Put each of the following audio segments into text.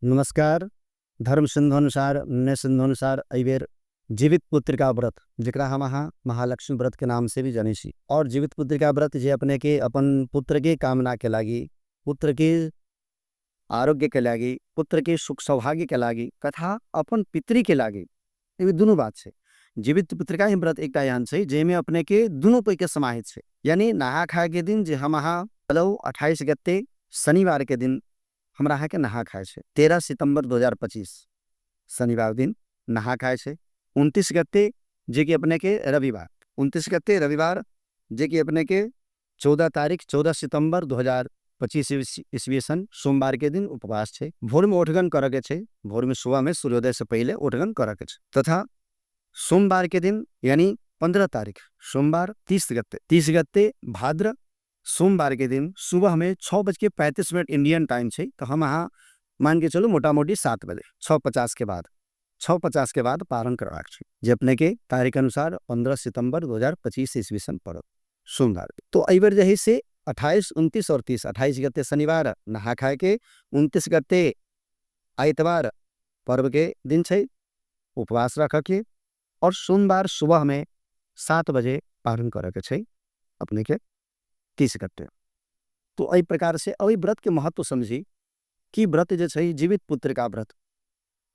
नमस्कार। धर्म सिन्धु अनुसार, निर्णय सिन्धु अनुसार एहिबेर जीवित पुत्रिका व्रत, जकरा हम अहाँ महालक्ष्मी व्रत के नाम से भी जनै छी, और जीवित पुत्रिका व्रत जे अपने के अपन पुत्र के कामना के लागी, पुत्र के आरोग्य के लागी, पुत्र के सुख सौभाग्य के लागी तथा अपन पितृ के लागी, एहिमे दुनू बात छै। जीवित पुत्रिका ही व्रत एकटा एहन छै जाहिमे अपने के दुनू पैके के समाहित छै, यानी नहा खाय के दिन जे हम अहाँ चलू 28 गते शनिवार के दिन हमरा अहाँके नहा खाय छै, 13 सितम्बर 2025 शनिवार दिन नहा खाय छै, 29 गते जेकि अपने के रविवार, 29 गते रविवार जेकि अपने के 14 तारीख 14 सितम्बर 2025 ईस्वी सन सोमवार के दिन उपवास छै। भोर में ओठगन करऽ के छै, भोर में सुबह में सूर्योदय से पहले ओठगन करऽ के छै तथा सोमवार के दिन यानी 15 तारीख सोमवार 30 गते, 30 गते भाद्र सोमवार के दिन सुबह में 6:35 इंडियन टाइम छै, तो हम अहाँ मान के चलू मोटा मोटी 7 बजे 6:50 के बाद, 6:50 के बाद पारण करबाक छै, जे अपने के तारीख अनुसार 15 सितम्बर 2025 ईस्वी सन पड़त सोमवार। तो एहि बेर जे है से 28, 29 और 30, 28 गते शनिवार नहा खाय के, 29 गते आइतवार पर्व के दिन छै, उपवास रख के, और सोमवार सुबह में 7 बजे पारण करे के छै अपने के 30 गते। तो एहि प्रकार से एहि व्रत के महत्व समझी कि व्रत जे छै जीवित पुत्रिका व्रत।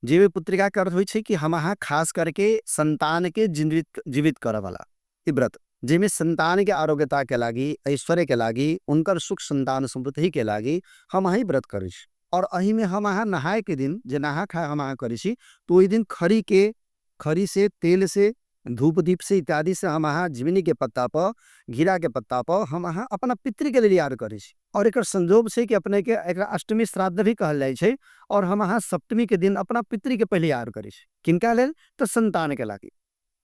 जीवित पुत्रिका के अर्थ होइ छै कि हम अहाँ खास करके संतान के जीवित करऽ वाला ई व्रत, जाहिमे संतान के आरोग्यता के लागी, ऐश्वर्य के लागी, उनकर सुख संतान समृद्धि के लागी हम अहाँ व्रत करै छी। और एहिमे हम अहाँ नहाय के दिन जे नहा खाय हम अहाँ करै छी तो ओहि दिन खरी के, खरी से, तेल से, धूप दीप से इत्यादि से हम अहाँ झिमनी के पत्ता पर, घिरा के पत्ता पर हम अहाँ अपना पितृ के लेल याद करै छी। और एकर संजोग छै कि अपने के एकरा अष्टमी श्राद्ध भी कहल जाइ छै, और हम अहाँ सप्तमी के दिन अपना पितृ के पहले याद करै छी। किनका लेल? तो संतान के लागी।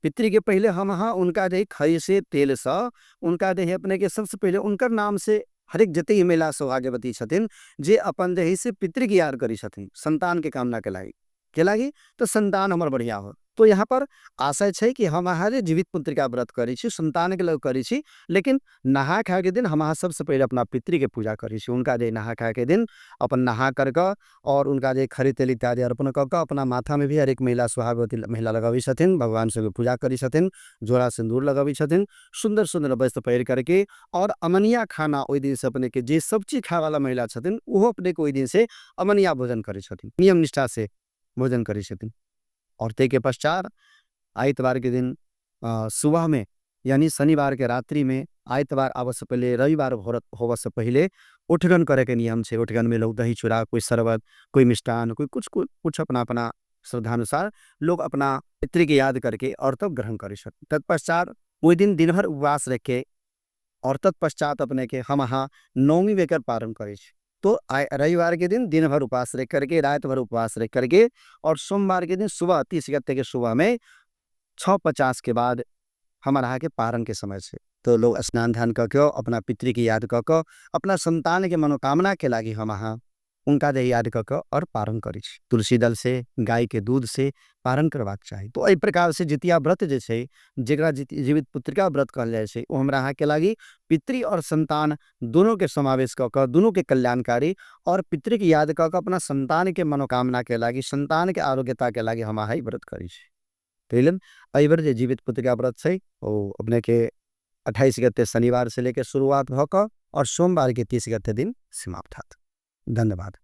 पितृ के पहले हम अहाँ उनका जे खरी से, तेल से उनका जे अपने के सबसे पहले उनकर नाम से हरेक जते महिला सौभाग्यवती छथिन जे अपन जे है से पितृ के याद करै छथिन संतान के कामना के लागी, के लागी तो संतान हमर बढ़िया हो। तो यहाँ पर आशय छै कि हम अहाँ जे जीवित पुत्रिका व्रत करै छी संतान के लग करै छी, लेकिन नहा खाय के दिन हम अहाँ सबसे पहले अपना पितृ के पूजा करै छी। उनका जे नहा खाय के दिन अपन नहा कर कऽ और उनका जे खरी तेल इत्यादि अर्पण कऽ कऽ अपना माथा में भी हरेक महिला सुहागवती महिला लगाबै छथिन, भगवान सबके पूजा करै छथिन, जोड़ा सिन्दूर लगाबै छथिन, सुंदर सुंदर वस्त्र पहिर करके और अमनिया खाना ओहि दिन से अपने के जे सब चीज खाय वाला महिला छथिन ओहो अपने के ओहि दिन से अमनिया भोजन करै छथिन, नियम निष्ठा से भोजन करै छथिन। और ताहिके पश्चात आइतवार के दिन सुबह में यानी शनिवार के रात्रि में आइतवार आबऽ से पहले रविवार होबऽ से पहले उठगन करे के नियम छै। उठगन में लोग दही चूड़ा, कोई शरबत, कोई मिष्टान, कोई कुछ कुछ अपना अपना श्रद्धानुसार लोग अपना पितृ के याद करके और तब ग्रहण करै छथिन। तत्पश्चात ओहि दिन दिन भर उपवास रख के और तत्पश्चात अपने के हम अहाँ नौमी बेकर पारण करै छी। तो रविवार के दिन दिन भर उपवास रख करके, रात भर उपवास रख करके और सोमवार के दिन सुबह 30 गते के सुबह में 6:50 के बाद हमारा अहाँ के पारण के समय छै। तो लोग स्नान ध्यान कऽ के अपना पितृ के याद कऽ के अपना संतान के मनोकामना के लागी हम अहाँ उनका जे याद कऽ के और पारण करै छी। तुलसी दल से, गाय के दूध से पारण करबाक चाही। तो एहि प्रकार से जितिया व्रत जे छै, जकरा जीवित पुत्रिका व्रत कहल जाइ छै, ओ हमरा अहाँ के लागी पितृ और संतान दोनों के समावेश कऽ के दोनों के कल्याणकारी और पितृ के याद कऽ के अपना संतान के मनोकामना के लागी, संतान के आरोग्यता के लागी हम अहाँ व्रत करै छी। ताहि लेल एहि बेर जे जीवित पुत्रिका व्रत छै ओ अपने के 28 गते शनिवार से लेके शुरुआत भऽ कऽ और सोमवार के 30 गते दिन समाप्त होयत। धन्यवाद।